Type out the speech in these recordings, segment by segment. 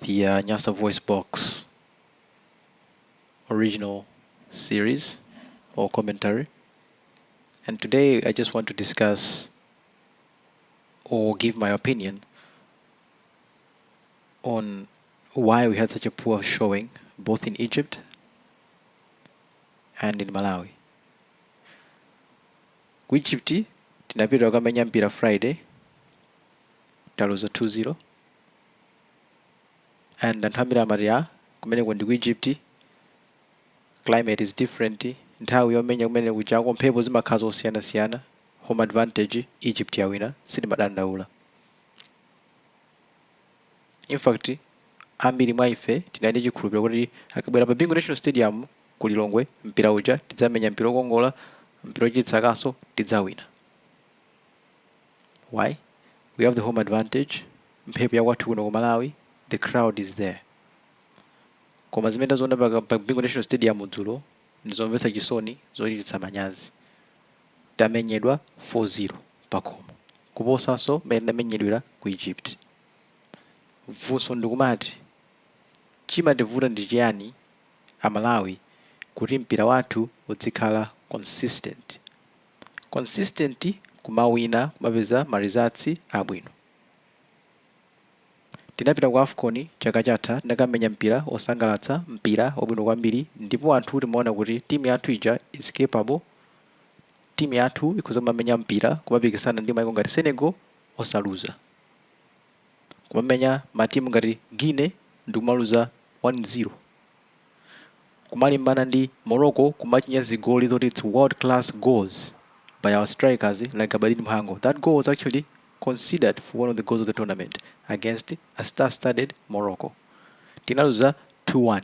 the Nyasa VoiceBox original series or commentary. And today I just want to discuss or give my opinion on why we had such a poor showing both in Egypt and in Malawi. Ku Egypt tinapita kukamenya mpira Friday, taluza 2-0, and anthu ambiri amati, "Ah, kumeneko ndi ku Egypt, climate is different, nthawi yomenya kumene kuchako mphepo zimakhala zosiyanasiyana, home advantage, Egypt yawina, sitimadandaula." In fact, ambiri mwa ife tinali ndi chikhulupiriro kuti akabwera pa Bingu National Stadium ku Lilongwe, mpira uja tidzamenya mpira wokongola, mpira wochititsa kaso, tidzawina. Why? We have the home advantage, mphepo yakwathu kuno ku Malawi, the crowd is there. Koma zimene taziona pa Bingu National Stadium dzulo ndizomvetsa chisoni, zochititsa manyazi. Tamenyedwa 4-0 pakhomo, kuposanso mmene tinamenyedwera ku Egypt. Funso ndikumati, chimativuta ndi chiyani Amalawi kuti mpira wathu uzikhala consistent, consistent kumawina, kumapeza ma results abwino? Tinapita ku AFCON chaka chatha, tinakamenya mpira osangalatsa, mpira wabwino kwambiri, ndipo anthu timaona kuti timu yathu ija is capable, timu yathu ikhoza kumamenya mpira, kumapikisana ndi maiko ngati Senegal osaluza, kumamenya matimu ngati Guinea ndi kumaluza 1-0, kumalimbana ndi Morocco, kumachinya zigoli zoti it's world class goals by our strikers like Abadini Mhango. That goal was actually considered for one of the goals of the tournament against a star-studded Morocco. Tinaluza 2-1.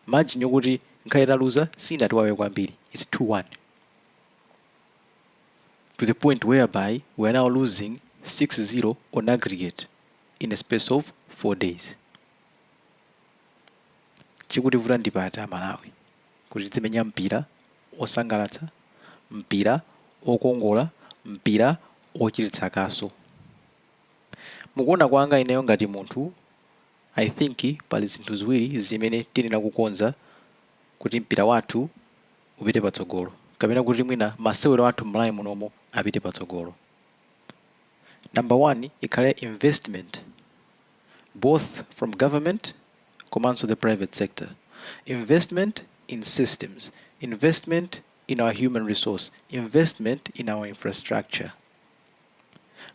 Margin yokuti nkhale taluza sinatiwawe kwambiri. It's 2-1, to the point whereby we are now losing 6-0 on aggregate in a space of 4 days. Chikutivuta ndi pati Amalawi kuti tizimenya mpira osangalatsa, mpira okongola, mpira ochititsa kaso? Mukuona kwanga ineyo ngati munthu, I think pali zinthu ziwiri zimene tiyenera kukonza kuti mpira wathu upite patsogolo, kapena kuti mwina masewero athu m'Malawi munomo apite patsogolo. Number one ikhale investment, both from government komanso the private sector, investment in systems, investment in our human resource, investment in our infrastructure.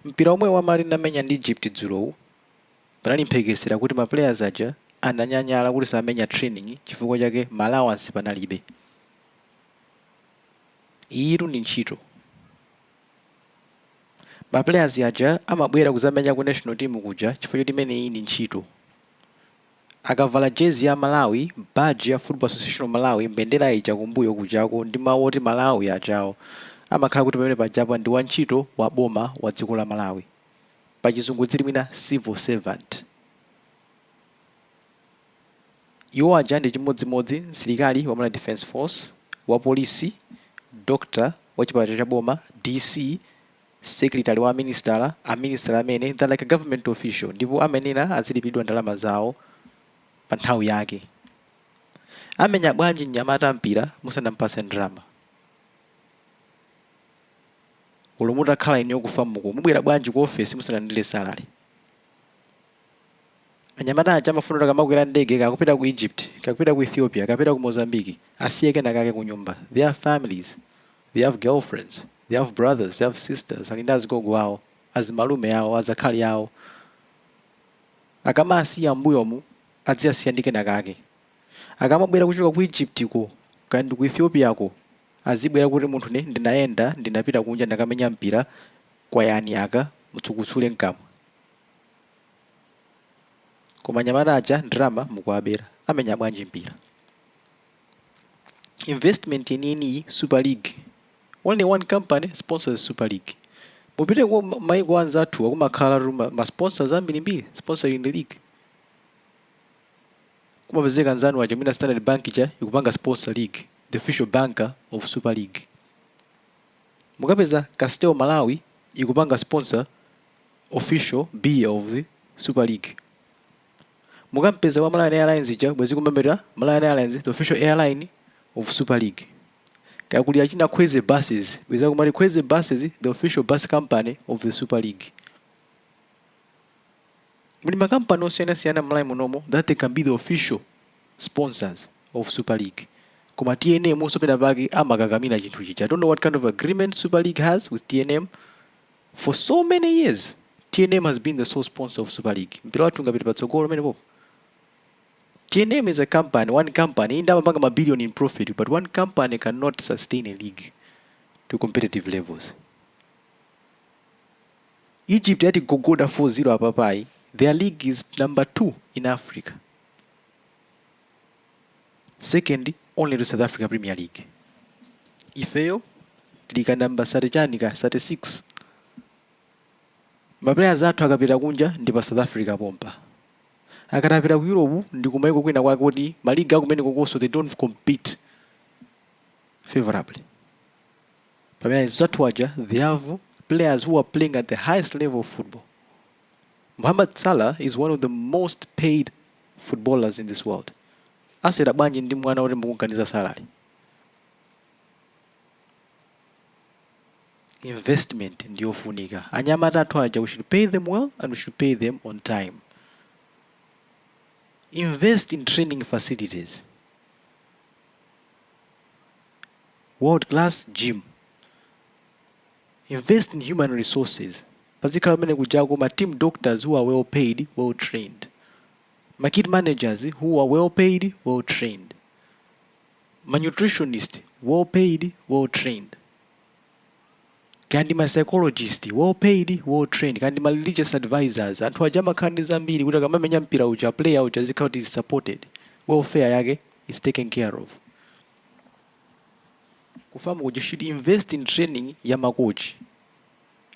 Mpira omwe wamali namenya ndi Egypt dzulowu, panali mphekesera kuti ma players aja ananyanyala kuti samenya training chifukwa chake ma allowance panalibe. Iyitu ndi ntchito. Ma players aja amabwera kuzamenya ku national team kuja chifukwa choti imeneyi ndi ntchito. Akavala jezi ya Malawi, badge ya Football Association of Malawi, mbendera ija kumbuyo kujako ndi mawu oti Malawi ajawo, amakhala kuti pamene pajapo ndi wantchito wa boma wa dziko la Malawi, pachizungu dzili mwina civil servant. Iwo aja ndi chimodzimodzi msilikali wa Malawi Defence Force, wa polisi, doctor wa chipatala cha boma, DC, secretary wa minister, a minister amene they're like a government official, ndipo amenera azilipidwa ndalama zawo pa nthawi yake. Amenya bwanji mnyamata mpira musanampase ndalama? Olo mutakhala inuyo kufamuko, mubwera bwanji ku ofesi musanalandire salary? Anyamata aja amafuna kuti akamakwera ndege, kakupita ku Egypt, kakupita ku Ethiopia, kakupita ku Mozambique, asiye kenakake ku nyumba. They have families, they have girlfriends, they have brothers, they have sisters, ali ndi azigogo awo, azimalume awo, azakhali awo. Akamasiya m'mbuyomu, adziyasiya ndi kenakake. Akamabwera kuchoka ku Egypt ko kaya ndi ku Ethiopia ko, azibwera kuti, "Munthu ne ndinayenda, ndinapita kunja, ndakamenya mpira kwa yani aka mutsukutsule mkamwa." Koma anyamata aja ndalama mukuwabera, amenya bwanji mpira? Investment yeniyeniyi, Super League, only one company sponsors Super League. Mupite ku maiko anzathu, akumakhala ma sponsors ambirimbiri sponsoring the league. Kumapezeka nzanu aja, mwina Standard Bank cha ikupanga sponsor league, the official banker of Super League. Mukapeza Castel Malawi ikupanga sponsor official beer of the Super League. Mukampeza wa Malawian Airlines ija bwezi kumembedwa Malawian Airlines, the official airline of Super League. Kaya kuli achina Kwezy Buses, bwezi akumati Kwezy Buses, the official bus company of the Super League. Muli makampani osiyanasiyana m'Malawi munomo that they can be the official sponsors of Super League. Koma TNM so pena pake amakakamira chinthu chija. I don't know what kind of agreement Super League has with TNM. For so many years, TNM has been the sole sponsor of Super League. Mpira wathu ungapite patsogolo pamenepopo? TNM is a company, one company, inde amapanga ma billion in profit, but one company cannot sustain a league to competitive levels. Egypt yatigogoda 4-0 apapayi, their league is number 2 in Africa. Second only to South Africa Premier League. Ifeyo tili ka number 30 chani ka 36. Ma players athu akapita kunja ndi pa South Africa pompa. Akatapita ku Europe ndi kumaiko kwina kwake kuti ma league akumeneko they don't compete favorably. Pamene anzathu aja, they have players who are playing at the highest level of football. Mohamed Salah is one of the most paid footballers in this world. Asewera bwanji ndi mwana woti mukuganiza salary? Investment ndiyofunika. Anyamata athu aja, we should pay them well and we should pay them on time. Invest in training facilities. World class gym. Invest in human resources. Pazikhala pamene kujako ma team doctors who are well paid, well trained. Ma kit managers who are well paid, well trained. Ma nutritionist well paid, well trained. Kaya ndi ma psychologist well paid, well trained. Kaya ndi ma religious advisors. Anthu aja amakhala ndi zambiri kuti akamamenya mpira uja, player uja azikhala kuti is supported. Welfare yake is taken care of. Ku FAM kuja should invest in training ya makochi.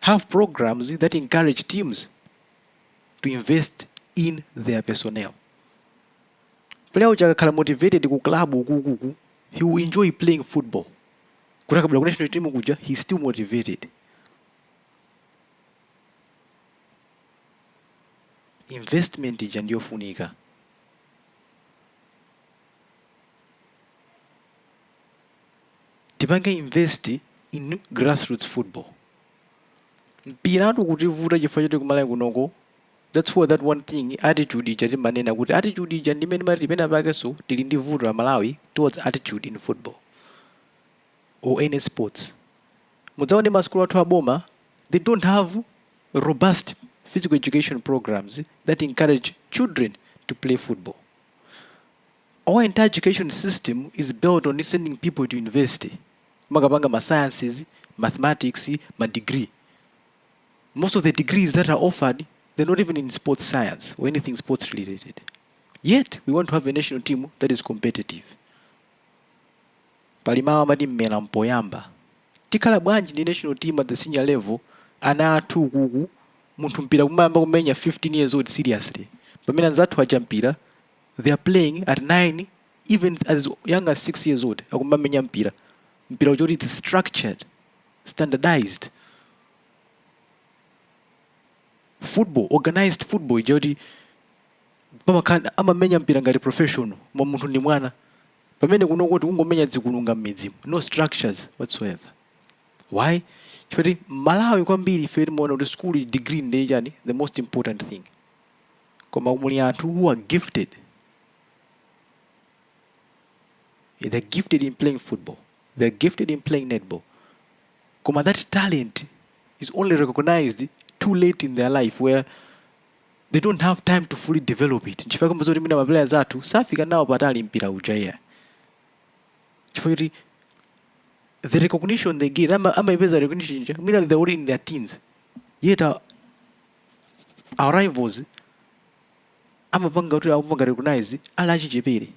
Have programs that encourage teams to invest in their personnel. Player uja akakhala motivated ku club ukukuku, he will enjoy playing football. Kuti akabwera ku national team kuja, he is still motivated. Investment ija ndiyofunika. Tipange invest in grassroots football. Mpiratu ukutivuta chifukwa choti ku Malawi kunoko, that's why that one thing, attitude ija timanena kuti attitude ija ndimene timati pena pakenso tili ndi vuto Amalawi towards attitude in football or any sports. Mudzaone masukulu athu aboma, they don't have robust physical education programs that encourage children to play football. Our entire education system is built on sending people to university kumakapanga ma sciences, mathematics, ma degree. Most of the degrees that are offered, they're not even in sports science or anything sports related. Yet we want to have a national team that is competitive. Pali mawu amati mmera mpoyamba. Tikhala bwanji ndi national team at the senior level, ana athu ukuku munthu mpira kumayamba kumenya 15 years old seriously, pamene anzathu aja mpira they are playing at 9, even as young as 6 years old akumamenya mpira, mpira uja kuti it's structured, standardized football, organized football ija kuti pamakhala amamenya mpira ngati professional koma munthu ndi mwana, pamene kuno kuti kungomenya dzikulunga m'midzimu, no structures whatsoever. Why? Chifukwa Malawi kwambiri ife timaona kuti school degree ndi chani, the most important thing. Koma muli anthu who are gifted. They're gifted in playing football, they're gifted in playing netball, koma that talent is only recognized too late in their life, where they don't have time to fully develop it. Nchifukwa kumva zoti mwina ma players athu safika nawo patali mpira uja iya, chifukwa choti the recognition they get, amaipeza recognition ija mwina they're already in their teens, yet our rivals amapanga kuti akupanga recognize ali achichepere.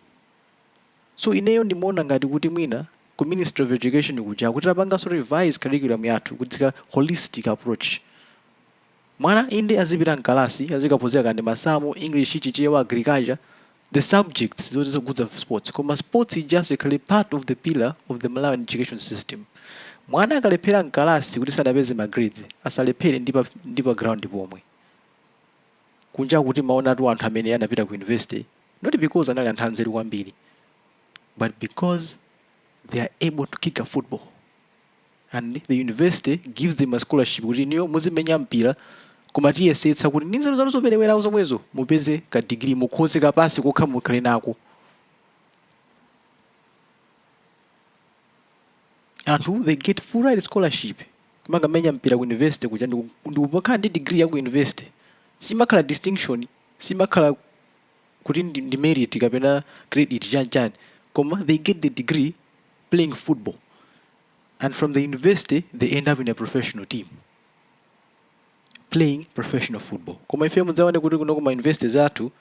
So ineyo ndimaona ngati kuti mwina ku Ministry of Education kuja kuti apanganso revise curriculum yathu kudzika holistic approach. Mwana inde azipita mkalasi, azikaphunzira kandi masamu, English, Chichewa, agriculture, the subjects zoti zokhudza sports, koma sports ijanso ikhale part of the pillar of the Malawian education system. Mwana akalephera mkalasi kuti sadapeze ma grades, asalephere ndi pa ground pomwe. Kunja kuti maonatu anthu amene anapita ku university, not because anali anthu anzeru kwambiri, but because they are able to kick a football, and the university gives them a scholarship kuti niyo muzimenya mpira, koma tiyesetsa kuti ndi nzeru zanu zoperewerawo zomwezo mupeze ka degree, mukhoze kapasi kokha mukhale nako. Anthu, they get full ride scholarship kumakamenya mpira ku university kuja ndikukhala ndi degree ya ku university. Simakhala distinction, simakhala kuti ndi merit kapena credit chani chani, koma they get the degree playing football, and from the university they end up in a professional team playing professional football. Koma ife mudzaone kuti kuno kuma universities athu,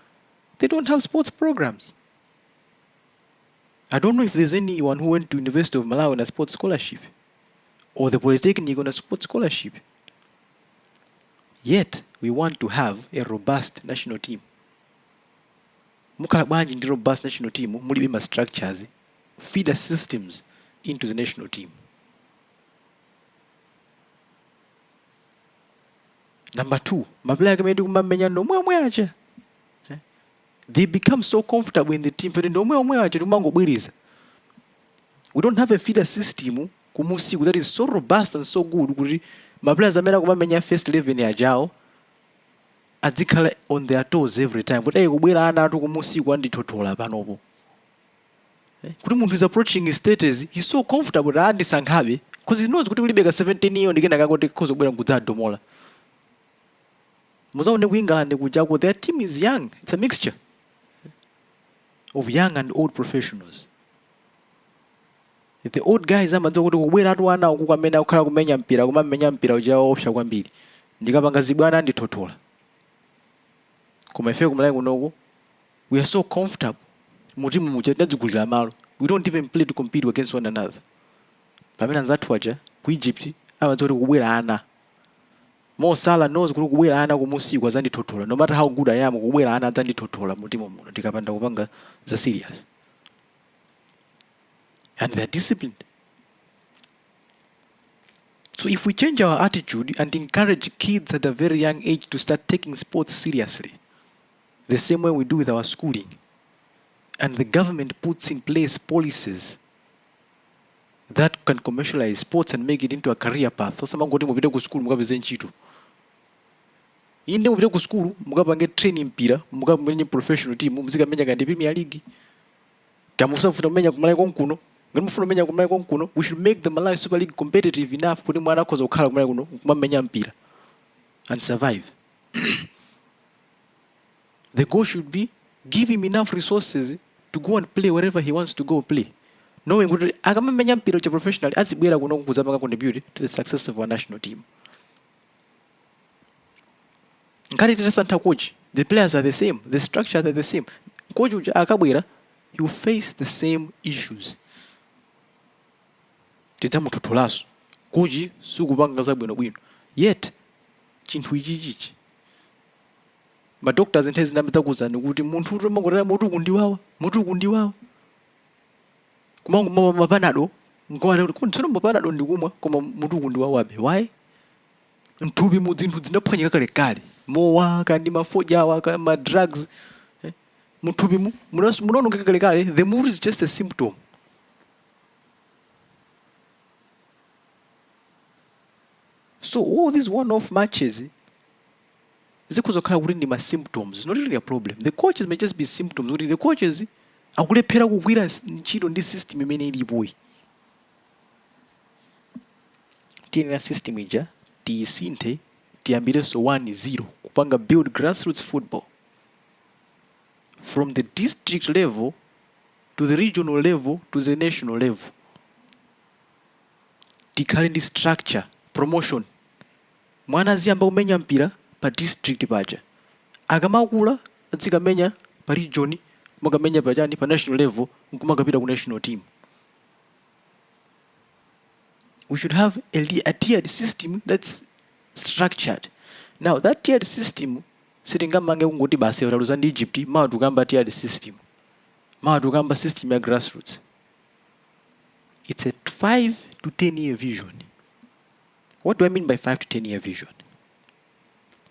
they don't have sports programs. I don't know if there's anyone who went to University of Malawi on a sports scholarship or the Polytechnic on a sports scholarship. Yet we want to have a robust national team. Mukhala bwanji ndi robust national team mulibe ma structures, feeder systems into the national team? Number two, ma player amene tikumamenya ndi omwe aja, eh? They become so comfortable in the team kuti ndi omwe aja, tikumangobwereza. We don't have a feeder system kumusiku that is so robust and so good kuti ma players amene akumamenya first 11 ajawo adzikhala on their toes every time kuti ayi, kubwera ana atu kumusiku andithothola panopo, eh? Kuti munthu is approaching his 30s, he's so comfortable kuti andisankhabe because he knows kuti kulibe ka 17 iyo ndikena kako tikhoza kubwera nkudzadomola. Muzaone ku England kujako, their team is young. It's a mixture of young and old professionals. The old guys amadziwa kuti kubwera atu ana uku amene akukhala kumenya mpira, kumamenya mpira uja woopsa kwambiri, ndikapanga zibwana andithothola. Koma ife kumalawi kunoku, we are so comfortable mu timu muja, tinadzigulira malo. We don't even play to compete against one another. Pamene anzathu aja ku Egypt amadziwa kuti kubwera ana, Mo Salah knows kuti kubwera ana kumusiku adzandithothola. No matter how good I am, kubwera ana adzandithothola mu timu muno ndikapanda kupanga za serious, and they're disciplined. So if we change our attitude and encourage kids at a very young age to start taking sports seriously, the same way we do with our schooling, and the government puts in place policies that can commercialize sports and make it into a career path, osamangoti mupite ku school mukapeze ntchito. Inde, mupite ku school mukapange training mpira, mukamenye professional team, muzikamenya kandi Premier League. Kamusafuna kumenya kumalawi konkuno, ngati mufuna kumenya kumalawi konkuno, we should make the Malawi Super League competitive enough kuti mwana akhoza kukhala kumalawi kuno kumamenya mpira and survive. The goal should be give him enough resources to go and play wherever he wants to go play, knowing kuti akamamenya mpira cha professionally azibwera kuno kudzapanga contribute to the success of our national team. Ngati titasantha coach, the players are the same, the structures are the same, coach uja akabwera, he will face the same issues. Tidzamuthotholaso coach, sikupanga zabwinobwino. Yet chinthu ichichichi, ma doctors nthawi zina adzakuwuzani kuti munthu utomangotera mutu kundiwawa, mutu kundiwawa, kumango mapanado nkuona kuti tsono mapanado ndikumwa koma mutu kundiwawabe. Why? Mthupi mu zinthu zinaphwanyika kalekale, mowa kandi mafodyawa ka ma drugs, eh? Muthupi mu munaonongeka kalekale. The mutu is just a symptom. So all these one off matches zikhoza kukhala kuti ndi ma symptoms, not really a problem. The coaches may just be symptoms, kuti the coaches akulephera kugwira ntchito ndi system imene ilipoyi. Tiyenera system ija tiyisinthe, tiyambirenso 1-0 kupanga build grassroots football from the district level to the regional level to the national level. Tikhale ndi structure, promotion. Mwana aziyamba kumenya mpira pa district paja, akamakula azikamenya pa region, kumakamenya pachani, pa national level, nkumakapita ku national team. We should have a tiered system that's structured. Now that tiered system sitingamange kungoti basi taluza ndi Egypt, mawa tikamba tiered system, mawa tikamba system ya grassroots. It's a 5 to 10 year vision. What do I mean by 5 to 10 year vision?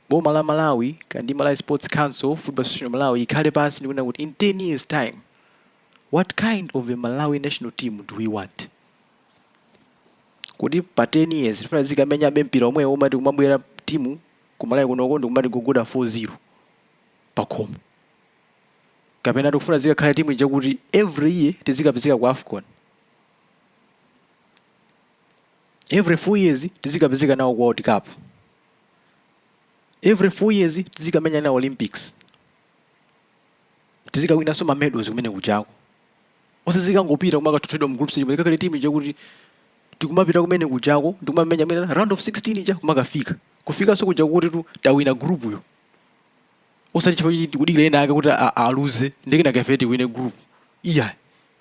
Boma la Malawi kandi Malawi Sports Council, Football Association of Malawi ikhale pansi ndikunena kuti in 10 years time, what kind of a Malawi national team do we want? Kuti pa 10 years tifuna zikamenyabe mpira omwewo umati kumabwera timu ku Malawi kunoko ndikumati gogoda 4-0 pakhomo, kapena tikufuna zikakhala timu ija kuti every year tizikapezeka ku AFCON, every 4 years tizikapezeka nawo ku World Cup, every 4 years tizikamenya nawo Olympics, tizikawinanso ma medals kumene kuchako, osazikangopita kumakathuthedwa mu group stage? Ikakhale timu ija kuti tikumapita kumene kuchako ndikumamenya mwina round of 16 ija, kumakafika kufikanso kuja kuti tu tawina group yo, osati chifukwa chiti tikudikira ena ake kuti aluze ndikenaka ife tiwine group. Iya,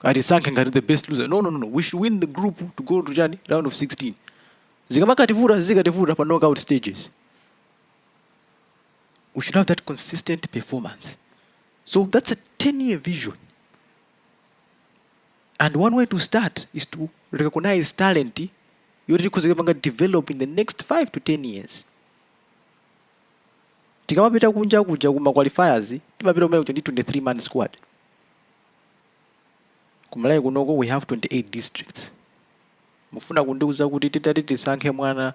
atisankhe ngati the best loser. No, no, no, no. We should win the group to go to chani, round of 16. Zikamakativuta, zikativuta pa knockout stages. We should have that consistent performance. So that's a 10 year vision, and one way to start is to recognize talent yoti tikhoza kupanga develop in the next 5 to 10 years. Tikamapita kunja kuja kuma qualifiers, timapita kumene kuja ndi 23 man squad. Kumalawi kunoko we have 28 districts. Mufuna kundiuza kuti titati tisankhe mwana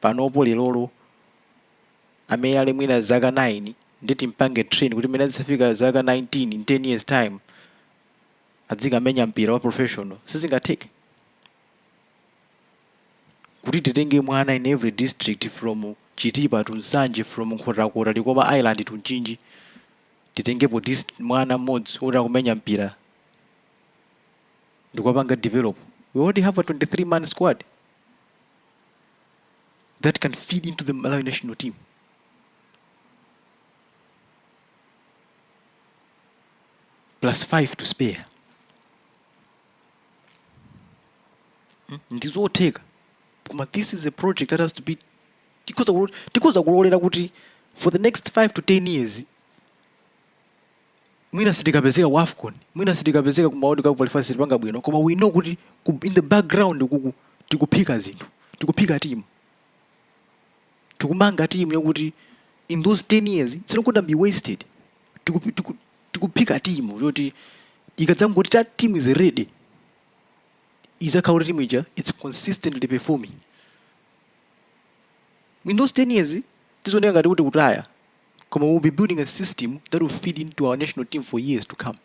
panopo lelolo amene ali mwina zaka 9 ndi timpange train kuti mene azisafika zaka 19, in 10 years time adzikamenya mpira wa professional, sizingatheke kuti titenge mwana in every district, from Chitipa to Nsanje, from Nkhotakota, Likoma Island to Mchinji, titengepo mwana mmodzi woti akumenya mpira ndikuwapanga develop? We already have a 23 man squad that can feed into the Malawi national team plus 5 to spare. Ndizotheka, koma this is a project that has to be, tikhoza kulolera kuti for the next 5 to 10 years mwina sitikapezeka ku AFCON, mwina sitikapezeka ku World Cup qualifiers, sitipanga bwino, koma we know kuti in the background kuku tikuphika zinthu, tikuphika team, tikumanga team yakuti in those 10 years it's not gonna be wasted. Tikuphika team yoti ikadzangoti that team is ready, izakhala kuti team ija it's consistently performing. In those 10 years tizioneka ngati kuti kutaya, koma we'll be building a system that will feed into our national team for years to come.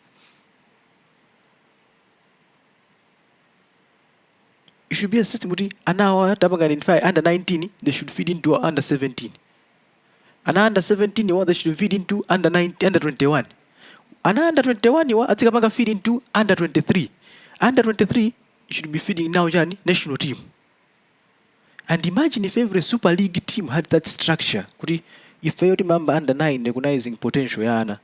It should be a system kuti ana awa tapanga identify under 19, they should feed into our under 17. Ana under 17 wa, they should feed into under 9, under 21. Ana under 21 wa azikapanga feed into under 23. Under 23 should be feeding now chani, national team. And imagine if every Super League team had that structure kuti ifeyo timamba under 9, recognizing potential ya ana,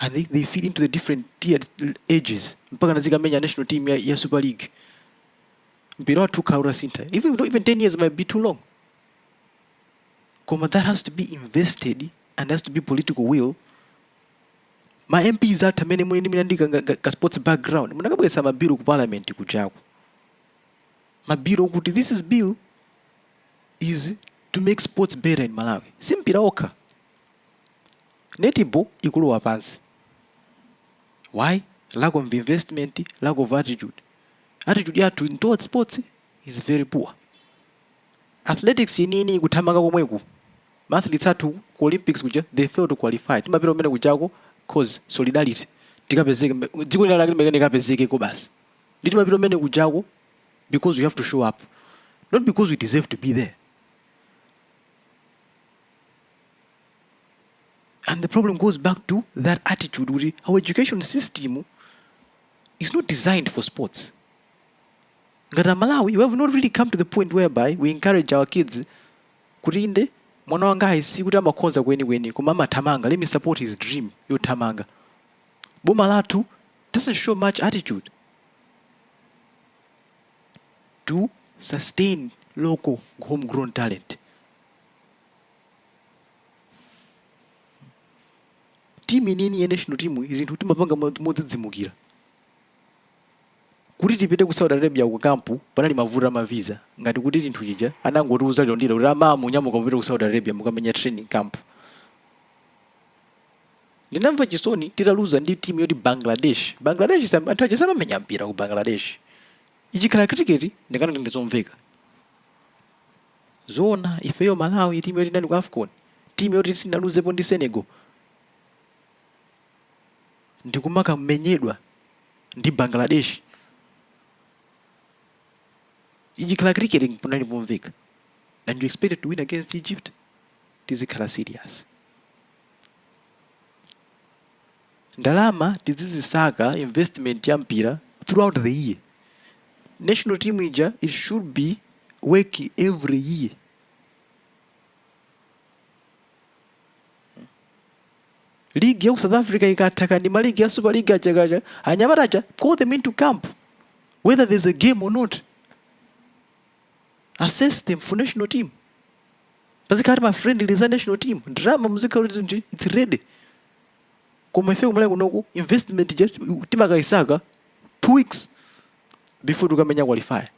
and they feed into the different tiered ages mpaka nazikamenya national team ya Super League. Mpira wathu ukhala utasintha. Even 10 years might be too long, koma that has to be invested and has to be political will. Ma MPs athu amene muli ndi mina ndi ka sports background, munakabweretsa mabilu ku parliament kujaku, mabilu okuti this is bill is to make sports better in Malawi. Si mpira okha. Netball ikulowa pansi. Why? Lack of investment, lack of attitude. Attitude yathu towards sports is very poor. Athletics yeniyeni ikuthamanga komweku, ma athletes athu ku Olympics kuja they fail to qualify. Timapita kumene kujako cause solidarity, tikapezeke dziko lina lake limene likapezekeko basi. Ndi timapita kumene kujako because we have to show up, not because we deserve to be there. And the problem goes back to that attitude kuti our education system is not designed for sports. Ngati Amalawi, we have not really come to the point whereby we encourage our kids kuti inde, mwana wangayi si kuti amakhonza kwenikweni, koma amathamanga, let me support his dream yothamanga. Boma lathu doesn't show much attitude to sustain local homegrown talent. Team yeniyeni ya national team, zinthu timapanga modzidzimukira. Kuti tipite ku Saudi Arabia ku camp panali mavuto a ma visa ngati kuti chinthu chija anangotiuza lero ndi lero kuti amawa munyamuka mupite ku Saudi Arabia mukamenya training camp. Ndinamva chisoni titaluza ndi team yoti Bangladesh. Bangladesh sam, anthu aja samamenya mpira ku Bangladesh. Ichikhala cricket ndikanati ndizomveka. Zoona ifeyo Malawi team yoti inali ku Afcon, team yoti sinaluzepo ndi Senegal ndikumakamenyedwa ndi Bangladesh. Ichikhala cricket panali pomveka. And you expected to win against Egypt? Tizikhala serious. Ndalama tizizisaka investment ya mpira throughout the year. National team ija it should be work every year. League ya ku South Africa ikatha kandi ma league ya Super League aja kaja anyamata aja call them into camp whether there's a game or not. Assess them for national team. Pazikhala ma friendly za national team. Ndalama muzikhala kuti it's ready. Koma ife kumalawi kunoku investment ija timakayisaka 2 weeks before tikamenya qualifier.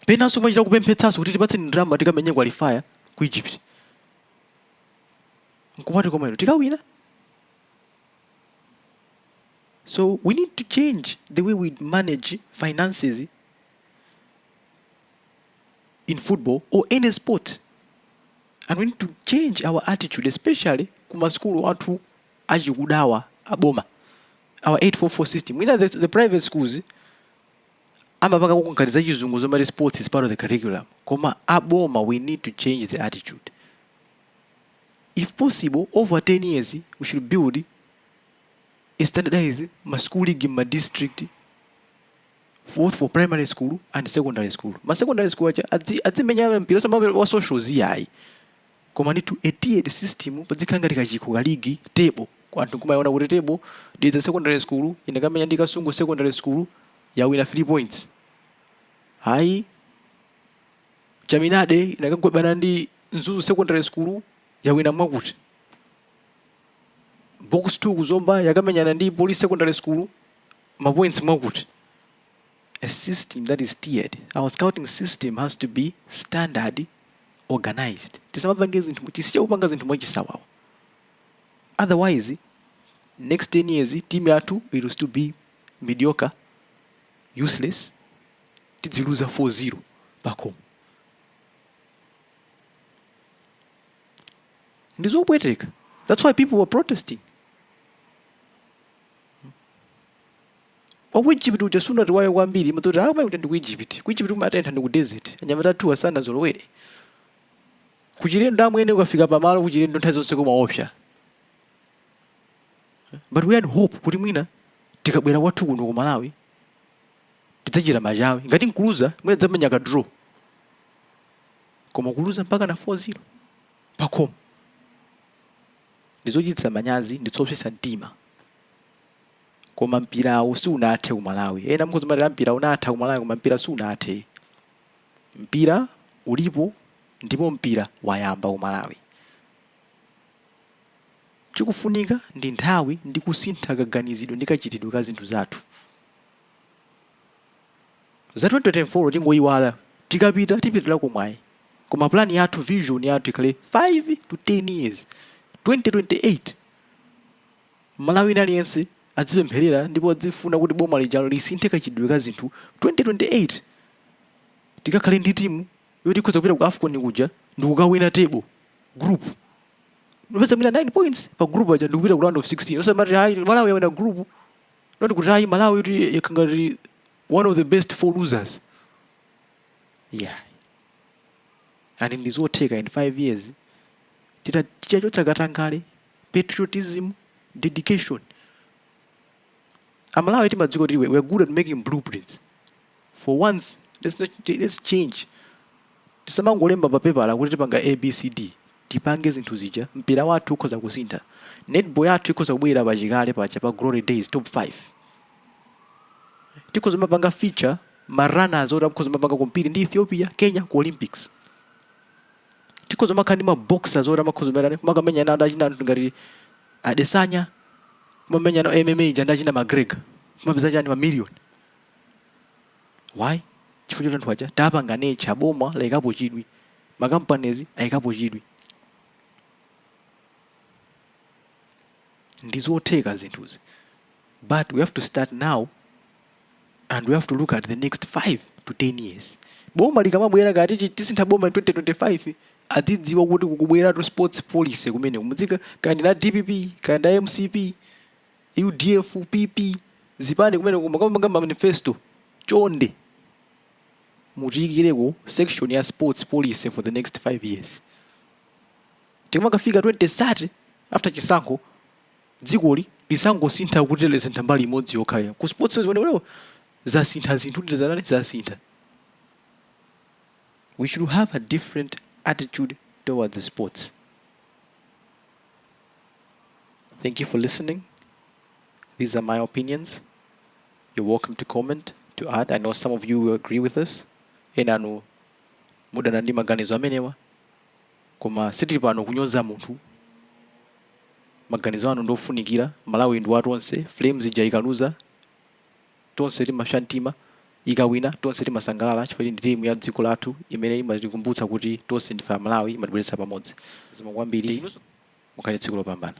Penanso mwachita kupemphetsanso kuti tipatseni ndalama tikamenye qualifier ku Egypt. Nkumati koma ino tikawina. So we need to change the way we manage finances in football or any sport. And we need to change our attitude, especially kumasukulu athu achikudawa aboma. Our 844 system. We know the private schools amapanga ngati za chizungu zomati sports is part of the curriculum. Koma aboma we need to change the attitude. If possible, over 10 years, we should build a standardized ma school league in ma district both for primary school and secondary school. Ma secondary school aja adzimenya mpira osama wa socials iyayi. Koma ndithu a tiered system padzikhala ngati kachikho ka league table. Anthu nkumayiona kuti table Dedza secondary school inakamenya ndi Kasungu secondary school yawina 3 points. Ayi Chaminade inakagwebana ndi Mzuzu secondary school yawina mwakuti. Box 2 kuzomba yakamenyana ndi Police secondary school ma points mwakuti. A system that is tiered. Our scouting system has to be standard organized. Tisamapange zinthu, tisiye kupanga zinthu mwachisawawa. Otherwise, next 10 years team yathu it will still be mediocre, useless. Tidziluza 4-0 pakhomo. Ndizopweteka. That's why people were protesting. Wa ku Egypt uja sunatiwaye kwambiri madzoti akamai kuti ndi ku Egypt. Ku Egypt kumatentha ndi ku desert. Anyamata athu sanazolowere. Kuchilendo amwene ukafika pamalo kuchilendo nthawi zonse kumaopsa. But we had hope kuti mwina tikabwera kwathu kuno ku Malawi tidzachita machawi. Ngati nkuluza mwina tidzamenya ka draw. Koma kuluza mpaka na 4-0 pakhomo. Ndizochititsa manyazi ndizopsetsa mtima. Koma mpirawu siunathe ku Malawi. Ena mukhoza kumati mpira unatha ku Malawi koma mpira siunathe. Mpira ulipo ndipo mpira wayamba ku Malawi. Chikufunika ndi nthawi ndi kusintha kaganizidwe ndi kachitidwe ka zinthu zathu. Za 2024 tingoyiwala, tikapita tipitirako mwayi. Koma plan yathu, vision yathu ikhale 5 to 10 years. 2028 Malawi aliyense adzipempherera ndipo adzifuna kuti boma lija lisinthe kachitidwe ka zinthu. 2028 tikakhale ndi timu yoti ikhoza kupita ku AFCON kuja ndikukawina table group. Ndipeza mwina 9 points pa group aja ndikupita ku round of 16. Osamati hayi Malawi yawina group. Not kuti hayi Malawi kuti yakangati one of the best four losers. Yeah. And ndizotheka in 5 years titachotsa katangale, patriotism, dedication. Amalawi timadziwa kuti we are good at making blueprints. For once, let's not, let's change. Tisamangolemba pa pepala kuti tipanga ABCD. Tipange zinthu zija, mpira wathu ukhoza kusintha. Netball yathu ikhoza kubwera pachikale paja pa glory days top 5. Tikhoza mapanga feature ma runners oti akhoza mapanga compete ndi Ethiopia, Kenya ku Olympics. Tikhoza makhala ndi ma boxers oti amakhoza makamenya nawo achina anthu ngati Adesanya. Kumamenya no MMA ija ndi achina McGregor, kumapeza chani, ma million. Why? Chifukwa choti anthu aja tapanga nature, boma layikapo chidwi, ma companies ayikapo chidwi. Ndizotheka zinthuzi, but we have to start now and we have to look at the next 5 to 10 years. Boma likamabwera, kati tisintha boma in 2025, adzidziwa kuti kukubweratu sports policy kumene kumudzika, kaya la DPP, kaya nda MCP, UDF, PP, zipani kumene kumakamanga manifesto, chonde mutiyikireko section ya sports policy for the next 5 years. Tikamakafika 2030 after chisankho, dzikoli lisangosintha kuti lisintha mbali imodzi yokhaya ku sports zimenezo, zasintha zinthu kuti zanani zasintha. We should have a different attitude towards the sports. Thank you for listening. These are my opinions. You're welcome to comment, to add. I know some of you will agree with us, enanu mudana ndi maganizo amenewa, koma sitili pano kunyoza munthu. Maganizo anu ndofunikira. Malawi ndi wa tonse. Flames ija ikaluza, tonse timapsa mtima. Ikawina, tonse timasangalala, chifukwa ndi timu ya dziko lathu imene imatikumbutsa kuti tonse ndife Amalawi, imatibweretsa pamodzi. Zikomo kwambiri, mukhale tsiku lopambana.